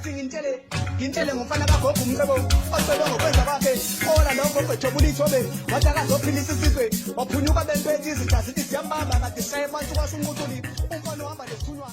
Athi ngintshele ngintshele ngomfana kagogo umcebo ocebe ngokwenza kwakhe ola nogogo ejobula ithobe wathi akazophilisa isizwe waphunyuka bemphethe izitha zithi ziyambamba kade shaye phansi kwasho unqutuli umfana uhamba nesithunywa.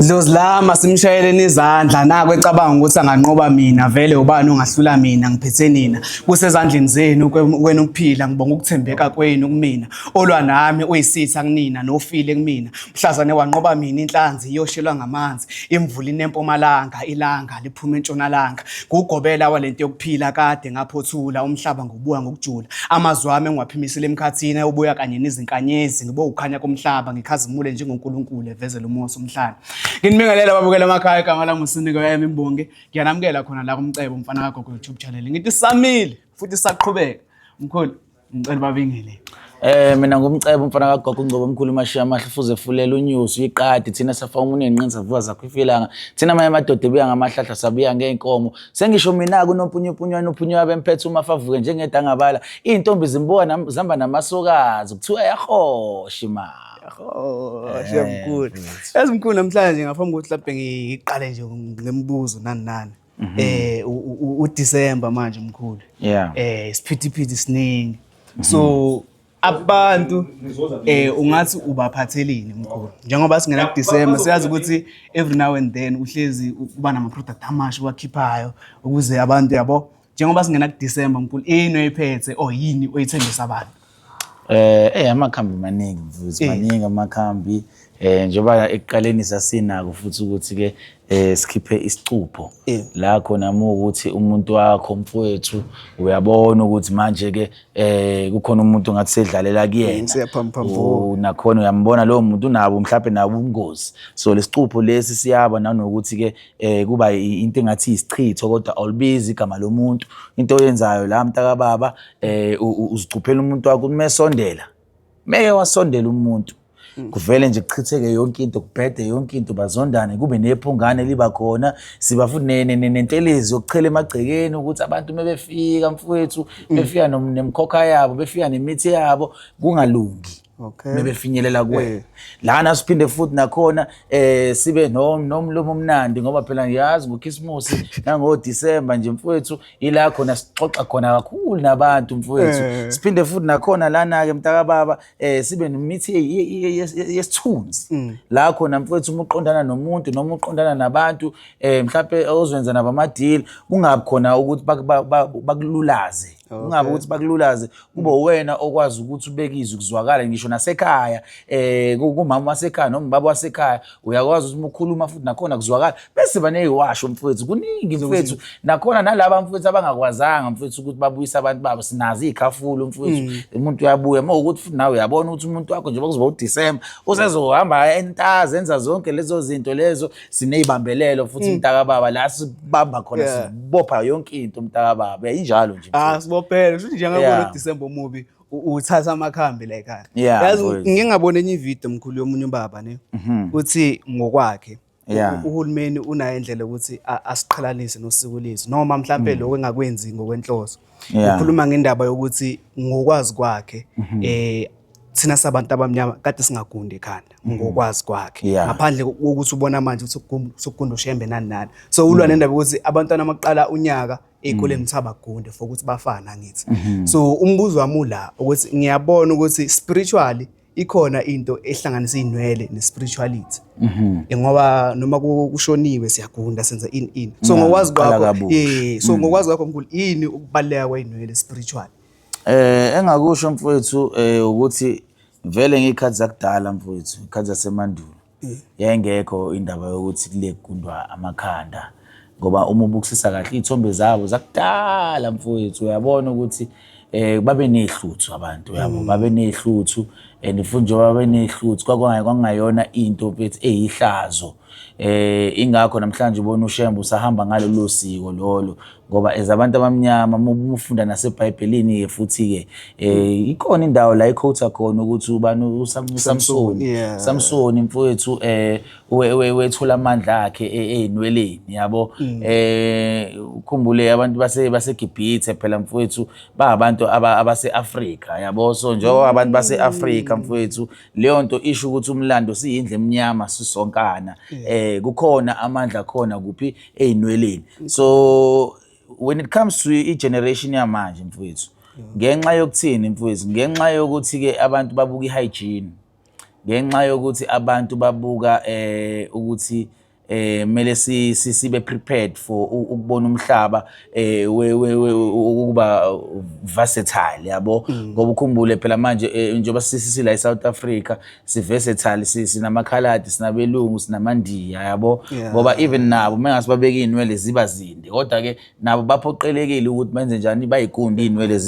Dlozi lami asimshayeleni izandla naku ecabanga ukuthi anganqoba mina vele ubani ongahlula mina ngiphethe nina kusezandleni zenu kwenu ukuphila ngibonga ukuthembeka kwenu kumina olwa nami uyisitha kunina nofile kumina mhlazane wanqoba mina inhlanzi iyoshelwa ngamanzi imvula inempumalanga ilanga liphuma entshonalanga ngugobela walento yokuphila kade ngaphothula umhlaba ngobuya ngokujula amazwi ami engiwaphimisile emkhathini ayobuya kanye nezinkanyezi ngibo ukukhanya komhlaba ngikhazimule njengoNkulunkulu evezela uMose umhlaba. Nginibingelela babukela emakhaya, igama lami uSiniko yami imbongi. Ngiyanamukela khona la kumcebo umfana kagogo YouTube channel. Ngithi samile futhi saqhubeka. Mkhulu, ngicela babingele. Mina ngumcebo umfana kagogo uNgcobo omkhulu mashiya amahle fuze fulela unyusi uyiqadi thina safa umuntu enqini savuka sakhwifilanga thina amanye amadoda ebuya ngamahlahla sabuya ngey'nkomo sengisho mina kunompunyupunywana uphunyuka bemphethe uma favuke njengedangabala iy'ntombi zimbuka zihamba namasokazi kuthiwa yahosha imali. Yahosha mkhulu. Yazi mkhulu namhlanje ngaphambi kokuthi mhlawumbe ngiqale nje ngemibuzo nani nani. UDecember manje mkhulu. Isiphithiphithi siningi. So abantu ungathi ubaphathelini mkhulu njengoba singena kuDecember siyazi ukuthi every now and then uhlezi kuba nama product amasha wakhiphayo ukuze abantu yabo njengoba singena kuDecember mkhulu yini oyiphethe or yini oyithembisa abantu? Amakhambi maningi mfowethu, maningi amakhambi. Njengoba ekuqaleni sasinako futhi ukuthi ke sikhiphe isicupho la khona uma ukuthi umuntu wakho mfowethu uyabona ukuthi manje ke kukhona umuntu ngathi sedlalela kuyena. Nakhona uyambona lowo muntu unabo mhlawumbe nabo ubungozi. So lesicupho lesi siyaba nanokuthi ke kuba into engathi isichitho kodwa awulibizi igama lomuntu. Into oyenzayo la mntakababa uzicuphela umuntu wakho uma esondela. Meke wasondela umuntu kuvele nje kuchitheke yonke into kubhede yonke into bazondane kube nephungane liba khona siba futhi nentelezi yokuchela emagcekeni ukuthi abantu uma befika mfowethu befika nemikhokha yabo befika nemithi yabo kungalungi mebefinyelela kuwena. Lana siphinde futhi nakhona sibe nomlomo omnandi ngoba phela ngiyazi ngoKhisimusi nangoDisemba nje mfowethu ila khona sixoxa khona kakhulu nabantu mfowethu. Siphinde futhi nakhona lana-ke mntakababa sibe nemithi yesithunzi la khona mfowethu uma uqondana nomuntu noma uqondana nabantu mhlawumbe ozoyenza nabo ama-deal kungabi khona ukuthi bakululaze. Kungabi ukuthi bakululaze kube uwena okwazi ukuthi ubeke izwi kuzwakale ngisho nasekhaya kumama wasekhaya noma ubaba wasekhaya uyakwazi ukuthi uma ukhuluma futhi nakhona kuzwakala bese baneyiwasho mfowethu kuningi mfowethu nakhona nalaba mfowethu abangakwazanga mfowethu ukuthi babuyise abantu babo sinazo iy'khafulu mfowethu umuntu uyabuya uma ukuthi futhi nawe uyabona ukuthi umuntu wakho njengoba kuzoba uDisemba usezohamba entaza enza zonke lezo zinto lezo siney'bambelelo futhi mntakababa la sibamba khona sibopha yonke into mntakababa injalo nje. Sibophele futhi njengoba uDisemba omubi uthatha amakhambi la ekhaya. Yazi ngike ngabona enye ividiyo mkhulu yomunye ubaba ne uthi ngokwakhe uhulumeni unayo indlela ukuthi asiqhelanise nosiko lethu noma mhlambe lokho engakwenzi ngokwenhloso. Ukhuluma ngendaba yokuthi ngokwazi kwakhe thina sabantu abamnyama kade singagundi ekhanda ngokwazi kwakhe ngaphandle kokuthi ubona manje ukuthi sokugunda ushembe nani nani. So ulwa nendaba yokuthi abantwana maqala unyaka ey'koleni kuthiwa bagunde for ukuthi bafana angithi. So umbuzo wami ula ukuthi ngiyabona ukuthi spiritually ikhona into ehlanganisa iy'nwele ne-spirituality ngoba noma kushoniwe siyagunda senza ini ini. So ngokwazi kwakho so ngokwazi kwakho mkhulu yini ukubaluleka kwey'nwele spiritually? Engakusho mfowethu ukuthi vele ngey'khathi zakudala mfowethu, iy'khathi zasemandulo yayingekho indaba yokuthi kule kugundwa amakhanda ngoba uma ubukisisa kahle iy'thombe zabo zakudala mfowethu uyabona ukuthi babe nehluthu abantu yabo babe nehluthu and futhi njengoba babe nehluthu kwakungayona into mfethu eyihlazo. Ingakho namhlanje ubona uShembe usahamba ngalolo siko lolo ngoba as abantu abamnyama uma ufunda naseBhayibhelini-ke futhi-ke ikhona indawo la ikhowutha khona ukuthi ubani uSamsoni Samsoni mfowethu wethola amandla akhe ey'nweleni yabo. Ukhumbule abantu baseGibhithe phela mfowethu bayabantu abase-Afrika yabo. So njengoba abantu base-Afrika mfowethu leyo nto isho ukuthi umlando siyindlu emnyama sisonkana. Kukhona amandla khona kuphi ey'nweleni. So when it comes to i-generation yamanje mfowethu, ngenxa yokuthini mfowethu, ngenxa yokuthi-ke abantu babuka i-hygiene, ngenxa yokuthi abantu babuka ukuthi kumele sibe prepared for ukubona umhlaba ukuba versatile, yabo, ngoba ukhumbule phela manje njengoba sisila eSouth Africa si versatile, sinamakhaladi, sinabelungu, sinamandiya, yabo, ngoba even nabo mengase babeke iy'nwele ziba zinde, kodwa ke nabo baphoqelekile ukuthi benze njani, bayigunde iy'nwele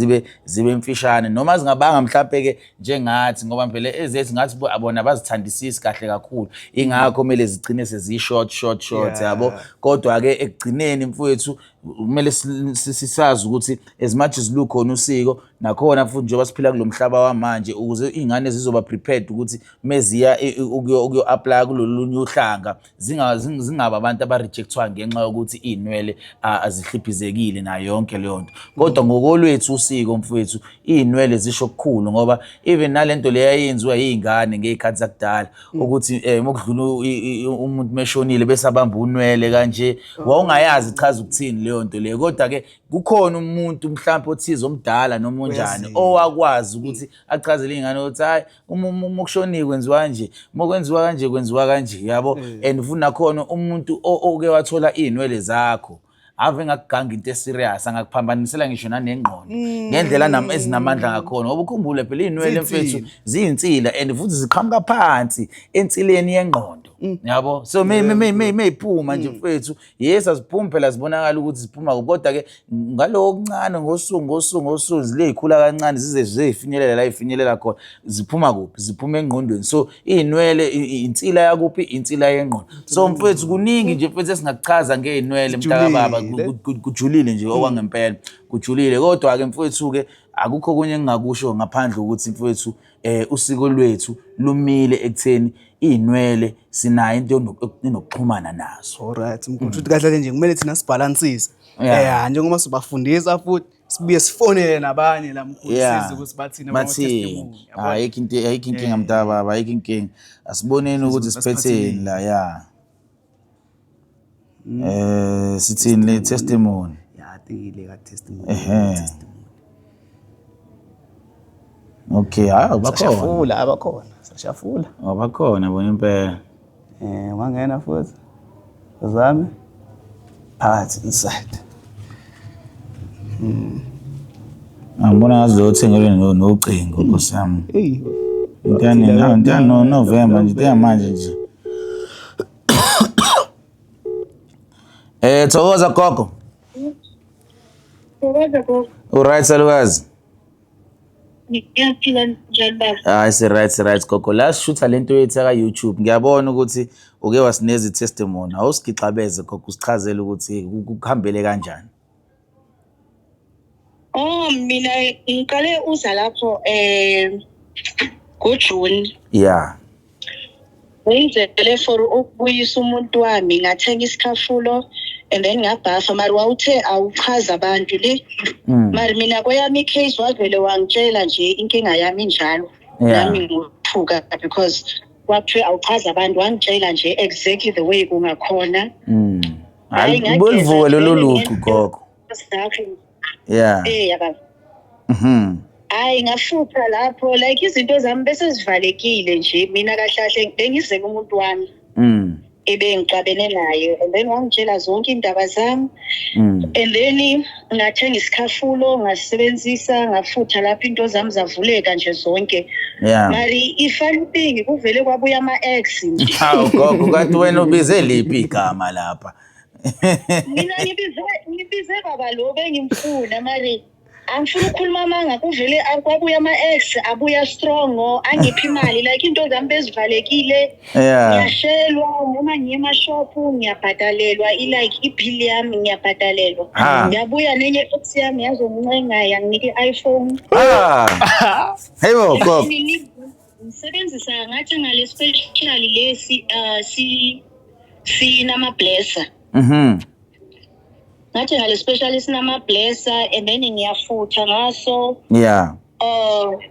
zibe mfishane noma zingabanga mhlampe ke njengathi, ngoba phela ezethu ngathi bona bazithandisisi kahle kakhulu, ingakho kumele zigcine sezi-short short short, yabo. Kodwa-ke ekugcineni mfowethu kumele sisazi ukuthi as much as lukhona usiko nakhona futhi njengoba siphila kulo mhlaba wamanje, ukuze iy'ngane zizoba prepared ukuthi meziya ukuyo-apply kulolunye uhlanga zingaba abantu aba-rejectwayo ngenxa yokuthi iy'nwele azihliphizekile nayo yonke leyo nto. Kodwa ngokolwethu usiko mfowethu iy'nwele zisho okukhulu, ngoba even nalento le yayenziwa yiy'ngane ngey'khathi zakudala ukuthi uma kudlula umuntu meshonile bese abamba unwele kanje, wawungayazi ichaza ukuthini leyo nto leyo. Kodwa-ke kukhona umuntu mhlawumpe othize omdala noma onjani owakwazi ukuthi achazele iy'ngane ukuthi hhayi, uma kushoniwe kwenziwa kanje, uma kwenziwa kanje kwenziwa kanje, yabo. And futhi nakhona umuntu oke wathola iy'nwele zakho ave ngakuganga into eserious, angakuphambanisela ngisho nanengqondo ngendlela ezinamandla ngakhona, ngoba ukhumbule phela iy'nwele mfethu ziyinsila and futhi ziqhamuka phansi ensileni yengqondo, yabo. So meyiphuma nje mfethu, yes, aziphumi phela, zibonakala ukuthi ziphuma, kodwa-ke ngaloko okuncane ngosuku ngosuku ngosuku zile y'khula kancane zize zifinyelela la y'finyelela khona. Ziphuma kuphi? Ziphuma engqondweni. So iy'nwele insila yakuphi? Insila yengqondo. So mfethu kuningi nje mfethu esingakuchaza ngey'nwele mntakababa, kujulile nje okwangempela, kujulile. Kodwa-ke mfethu-ke akukho okunye engingakusho ngaphandle ukuthi mfethu usiko lwethu lumile ekutheni iy'nwele sinayo into enokuxhumana nazo. Alright, mkhulu, ukuthi kahle nje kumele thina sibhalansise. Njengoba sibafundisa futhi sibuye sifonele nabanye la mkhulu, sizwe ukuthi bathini. Bathini. Ayikho into, ayikho inkinga mntakababa, ayikho inkinga. Asiboneni ukuthi siphetheni la, ya. Sithini le testimony? Ya, tikile ka testimony. Testimony. Okay, hayi bakhona. Sashafula abakhona, sashafula. Abakhona bona impela. Wangena futhi. Uzame phakathi inside. Angibona ngazi lo othengelwe nocingo Nkosi yami. Hey. Intani na intani no November nje into manje nje. Thokoza gogo. Thokoza gogo. U right salukazi? Ngiyaphila, njani baba? Hayi si right, si right gogo. La sishutha lento yethu yaka YouTube. Ngiyabona ukuthi uke wasineza testimony. Awusigixabeze gogo, usichazele ukuthi kuhambele kanjani. Oh, mina ngiqale uza lapho ngoJune. Ngizele for ukubuyisa umuntu wami, ngathenga isikhafulo and then ngabhafa, mari wawuthe awuchaza abantu le. Mari mina kweyami icase wavele wangitshela nje inkinga yami injalo. Nami ngothuka because kwakuthiwe awuchaza abantu, wangitshela nje exactly the way kungakhona. Hayi bolivuke lolu lucu gogo. Yaba. Hayi ngafutha lapho like izinto zami bese zivalekile nje, mina kahle kahle bengizeka umuntu wami. Ebengixabene naye and then wangitshela zonke indaba zami. And then ngathenga isikhafulo ngasebenzisa, ngafutha lapho into zami zavuleka nje zonke. Mari i-funny thing kuvele kwabuya ama-ex nje. Hawu gogo, kanti wena ubize liphi igama lapha? Mina ngibize baba lo bengimfuna, mari angifuni ukukhuluma amanga, kuvele kwabuya ama-ex abuya strong angiphi imali like into zami bezivalekile. Ngiyashelwa noma ngiye emashophu ngiyabhadalelwa, i-like i-bill yami ngiyabhadalelwa. Ngiyabuya nenye ex yami yazoncenga yanginika i-iPhone. Hey bo gogo. Ngisebenzisa ngathi ngale special lesi sinama blesser. Ngathi ngale special sinama blesser and then ngiyafutha ngaso.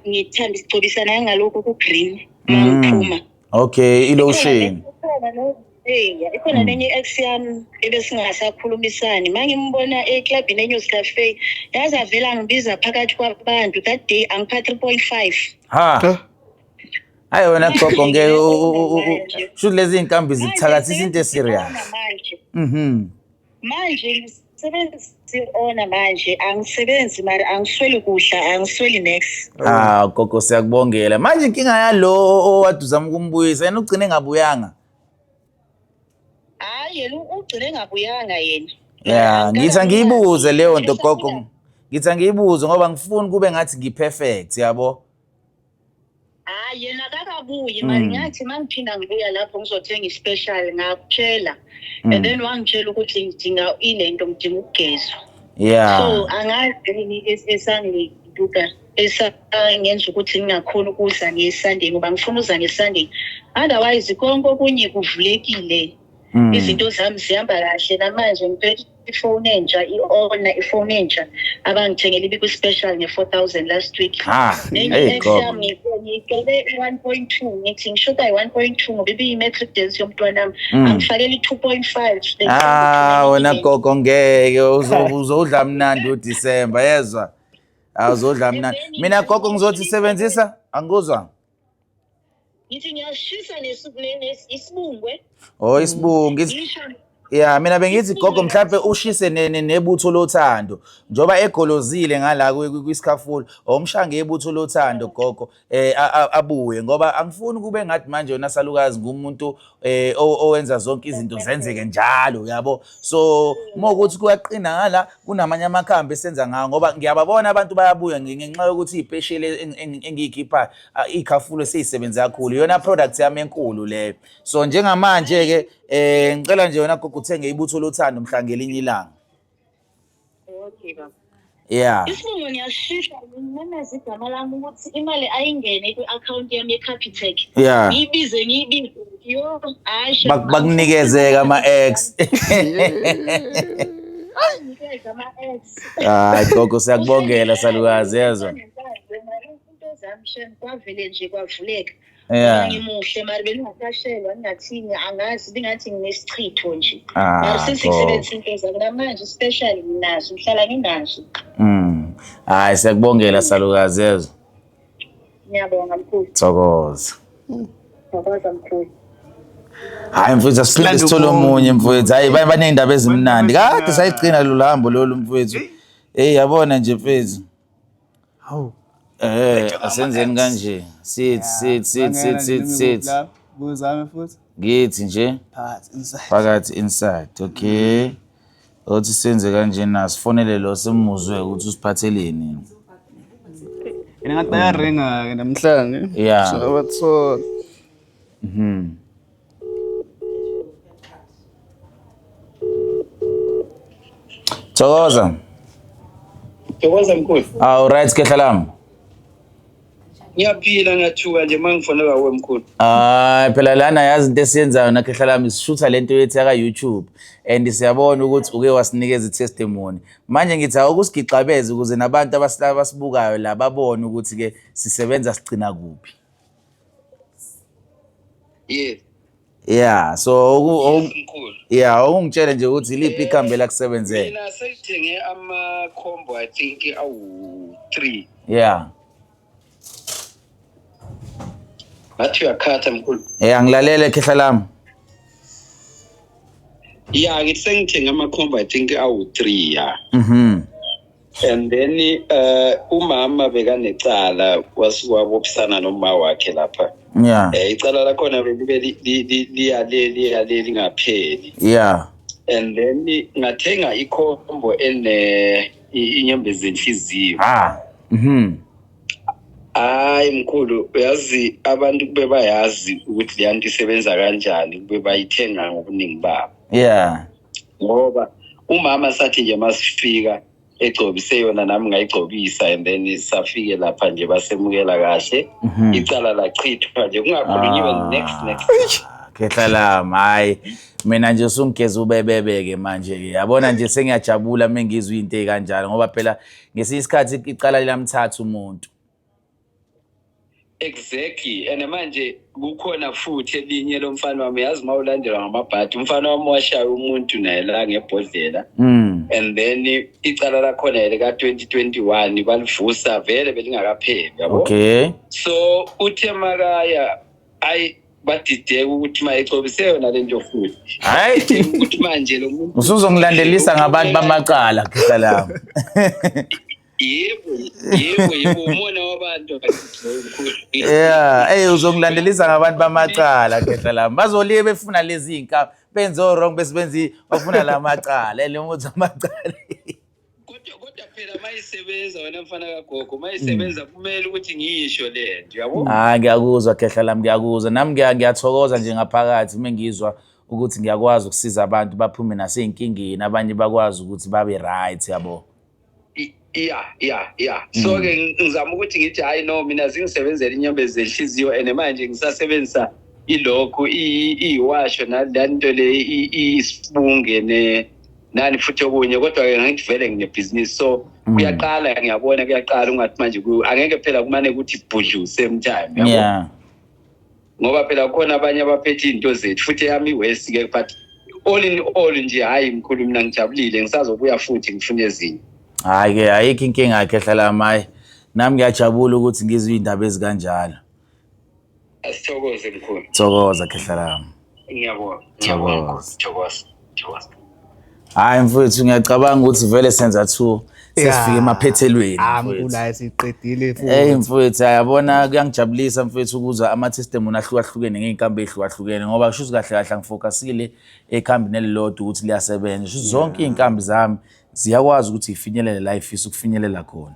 Ngithanda isigcobisa naye ngalokhu ku green mangiphuma. Okay, i-lotion. Eya, ikhona nenye i-ex yami ebesingasakhulumisani. Uma ngimbona eklabhini eNews Cafe, yaze avele angibiza phakathi kwabantu. That day angipha 3.5. Ha. Hayi wena gogo ngeke shuthi lezi iy'nkambi zikuthakathisa into eserious. Manje. Manje ngisebenzisa i-ona manje angisebenzi mara angisweli kudla angisweli nex. Ah gogo siyakubongela. Manje inkinga yalo owade uzama ukumbuyisa yena ugcine engabuyanga. Hayi yena ugcine engabuyanga yena. Yeah, ngithi angiyibuze leyo nto gogo. Ngithi angiyibuze ngoba ngifuni kube ngathi ngi-perfect yabo. Hayi yena akakabuyi mali ngathi mangiphinda ngibuya lapho ngizothenga i-special ngakutshela. And then wangitshela ukuthi ngidinga ilento ngidinga ukugezwa. Yeah. So angazi yini esangiduka esangenza ukuthi ngingakhoni ukuza ngeSunday ngoba ngifuna uza ngeSunday. Otherwise konke okunye kuvulekile. Izinto zami zihamba kahle namanje ngiphethe ifoni entsha i-ona ifoni entsha abangithengele ibikwi-special nge-4,000 last week. Ha, Nenye hey i-ex gogo. yami ngicele i-1.2 ngithi ngishoda i-1.2 ngoba ibiyi-matric dance yomntwanami. Angifakele i-2.5. Ah wena gogo ngeke uzodla mnandi uDecember yezwa. Awuzodla mnandi. Mina gogo ngizothi sebenzisa angikuzwa. Ngithi ngiyashisa isibungwe. Oh isibungu. Yeah, mina bengithi gogo mhlambe ushise nebutho lothando njoba egolozile ngala kwisikhafulo omshange ebutho lothando gogo abuye ngoba angifuni kube ngathi manje wena salukazi ngumuntu owenza zonke izinto zenzeke njalo yabo. So uma ukuthi kuyaqina ngala kunamanye amakhambi esenza ngawo ngoba ngiyababona abantu bayabuya ngenxa yokuthi iy'pesheli engiyikhiphayo iy'khafulo seyisebenza kakhulu iyona product yami enkulu leyo. So njengamanje ke ngicela nje wena gogo uthenge ibutho lothando mhla ngelinye ilanga. Okay baba. Yeah. Isibongo ngiyashisa ngimemeza igama lami ukuthi imali ayingene kwi-account yami ye-Capitec. Yeah. Ngiyibize ngiyibize yo hayi. Bakunikezeka ama-ex. Nginikeze ama-ex. Hayi gogo siyakubongela salukazi yezwa. Into zami shem kwavele nje kwavuleka. Yeah. Ngimuhle mara bengingasashelwa ngingathini angazi bingathi nginesichitho nje. Ah, Mara since gogo. ngisebenzisa into zami namanje special nginazo ngihlala nginazo. Hayi siyakubongela salukazi yezwa. Ngiyabonga mkhulu. Thokoza. Thokoza mkhulu. Hayi mfowethu asiphinde sithole omunye mfowethu. Hayi baney'ndaba ezimnandi. Kade sayigcina lolu hambo lolu mfowethu. Hey yabona nje mfowethu. Hawu. Asenzeni kanje. Sithi sithi sithi sithi sithi. Buzame futhi. Ngithi nje Phakathi inside. Phakathi inside. Okay. Othi senze kanje na sifonele lo simuzwe ukuthi usiphatheleni. Yena ngathi bayaringa ke namhlanje. Yeah. So bathola. Thokoza. Thokoza mkhulu. Awu right kehla lami. Ngiyaphila ngiyathuka nje mangifonela kuwe mkhulu. Hayi phela lana yazi into esiyenzayo nakhehla lami sishutha lento yethu yaka YouTube and siyabona ukuthi uke wasinikeza i-testimony. Manje ngithi awukusigixabeze ukuze nabantu abasibukayo la babone ukuthi ke sisebenza sigcina kuphi. Yes. Yeah, so Mkhulu. Yeah, ungitshele nje ukuthi iliphi ikhambi elakusebenzele. Mina sengithenge ama combo I think awu 3. Yeah. Ngathi uyakhatha mkhulu. Angilalele khehla lami. Yeah, ngithi sengithenge ama combo I think awu 3 yeah. And then umama bekanecala wabophisana noma wakhe lapha. Yeah. Icala lakhona belibe liyale liyale lingapheli. Yeah. And then ngathenga ikhombo ene inyembezi zenhliziyo. Ah. Hayi mkhulu, uyazi abantu kube bayazi ukuthi le nto isebenza kanjani kube bayithenga ngobuningi babo. Yeah. Ngoba umama sathi nje masifika egcobise yona nami ngayigcobisa and then safike lapha nje basemukela kahle. Icala lachithwa nje kungakhulunyiwe next. Khehla lami, hayi mina nje usungigeza ubebebeke manje ke. Yabona nje sengiyajabula mengizwe into ekanjalo ngoba phela ngesinye isikhathi icala liyamthatha umuntu. Exactly. And manje kukhona futhi elinye lomfana wami, yazi uma ulandelwa ngamabhadi, umfana wami washaya umuntu naye la ngebhodlela. And then icala lakhona lika 2021 balivusa vele belingakapheli, yabo. So uthe makaya ayi badideka ukuthi mayicobise yona lento futhi. Hayi, ukuthi manje lo muntu usuzongilandelisa ngabantu bamacala khehla lami. Yebo, yebo, yebo, umona wabantu mkhulu. Yeah, hey, uzongilandelisa ngabantu bamacala khehla lami. Bazoliye befuna lezi iy'nkabi, benze o-wrong bese benze bafuna la macala, le muthi amacala. Kodwa phela mayisebenza wena mfana kagogo, mayisebenza kumele ukuthi ngiyisho le nto, yabo. Hayi, ngiyakuzwa khehla lami, ngiyakuzwa. Nami ngiyathokoza nje ngaphakathi uma ngizwa ukuthi ngiyakwazi ukusiza abantu baphume nasey'nkingeni, abanye bakwazi ukuthi babe right, yabo. Ya, so ke ngizama ukuthi ngithi hayi no, mina zingisebenzela inyembezi zenhliziyo, and manje ngisasebenzisa ilokhu iyiwasho nalanto le isibunge ne nani futhi okunye, kodwa ke ngithi vele nginebhizinisi, so kuyaqala, ngiyabona kuyaqala ungathi manje angeke phela kumane ukuthi bhudlu same time, yabo. Ngoba phela khona abanye abaphethe izinto zethu futhi eyami iwest ke, but all in all nje, hayi mkhulu, mina ngijabulile, ngisazobuya futhi ngifune ezinye. Hhayi ke, ayikho inkinga khehla lami, hhayi. Nami ngiyajabula ukuthi ngizwe iy'ndaba ezikanjalo. Asithokoze mkhulu. Thokoza khehla lami. Ngiyabonga, ngiyabonga. Thokoza. Thokoza, thokoza. Hhayi mfowethu, ngiyacabanga ukuthi vele senza two sesifike emaphethelweni, Ah, mfowethu. mkhulu, hayi, siqedile futhi. Hey mfowethu, yabona kuyangijabulisa mfowethu ukuzwa ama-testimony ahlukahlukene ngey'nkambi ey'hlukahlukene, ngoba kusho ukuthi kahle kahle angifocusile ekhambini elilodwa ukuthi liyasebenza. Kusho ukuthi zonke iy'nkambi zami ziyakwazi ukuthi y'finyelele la y'fisa ukufinyelela khona.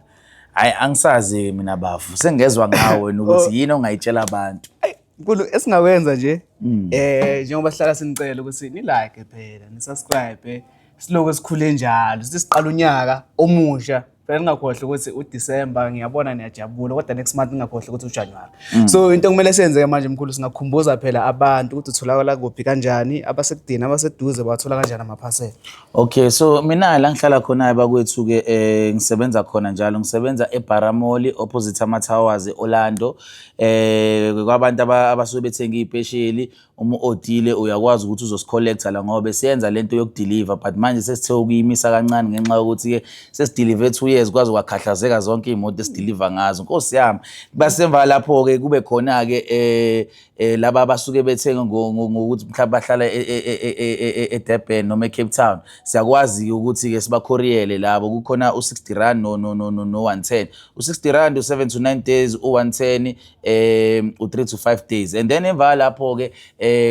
Hhayi, angisazi-ke mina bafu, sengezwa ngawe wena ukuthi yini ongayitshela abantu. Ayi, mkhulu, esingakwenza nje njengoba sihlala sinicela ukuthi ni like phela, ni subscribe, siloku sikhule njalo, sithi siqala unyaka omusha phela, ningakhohlwa ukuthi uDecember ngiyabona niyajabula, kodwa next month ningakhohlwa ukuthi uJanuary. So into okumele siyenze manje mkhulu, singakhumbuza phela abantu ukuthi utholakala kuphi kanjani, abasekudeni, abaseduze bathola kanjani amaphasela. Okay, so mina la ngihlala khona bakwethu ke, ngisebenza khona njalo, ngisebenza eBaramoli opposite ama Towers eOrlando. Kwabantu abasuke bethenga iy'pesheli, uma u-odile uyakwazi ukuthi uzosicollecta la, ngoba besiyenza lento yokudeliver, but manje sesithe ukuyimisa kancane ngenxa yokuthi-ke sesidelive 2 years kwaze kwakhahlazeka zonke iy'moto esideliver ngazo, nkosi yami. Basemva lapho-ke kube khona-ke laba abasuke bethenga ngokuthi mhlawumbe bahlala eDurban noma eCape Town, siyakwazi ukuthi-ke sibakhoriyele labo. Kukhona u-R60 no 110. U-R60 u-7 to 9 days, u-110 u-3 to 5 days. And then emva lapho-ke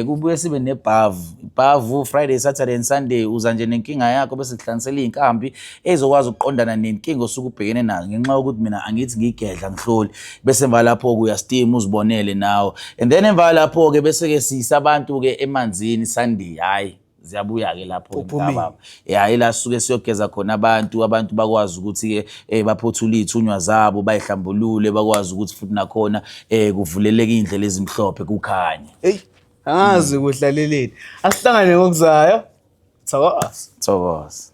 kubuye sibe nebhavu, ibhavu Friday, Saturday and Sunday. Uza nje nenkinga yakho bese kuhlanganisela iy'nkambi ezokwazi ukuqondana nenkinga osuke ubhekene nayo, ngenxa yokuthi mina angithi ngiyigedla ngihloli. Bese emva lapho-ke uyastima uzibonele nawe, and then emva lapho-ke bese-ke siyisa abantu-ke emanzini Sunday. Hhayi, ziyabuya-ke lapho. Uphumile. Mntababa ya, ila suke siyogeza khona abantu, abantu bakwazi ukuthi-ke baphothule iy'thunywa zabo, bay'hlambulule, bakwazi ukuthi futhi nakhona kuvuleleke iy'ndlela ezimhlophe kukhanye. Hey, angazi kuhlaleleni. Asihlangane ngokuzayo. Thokoza. Thokoza.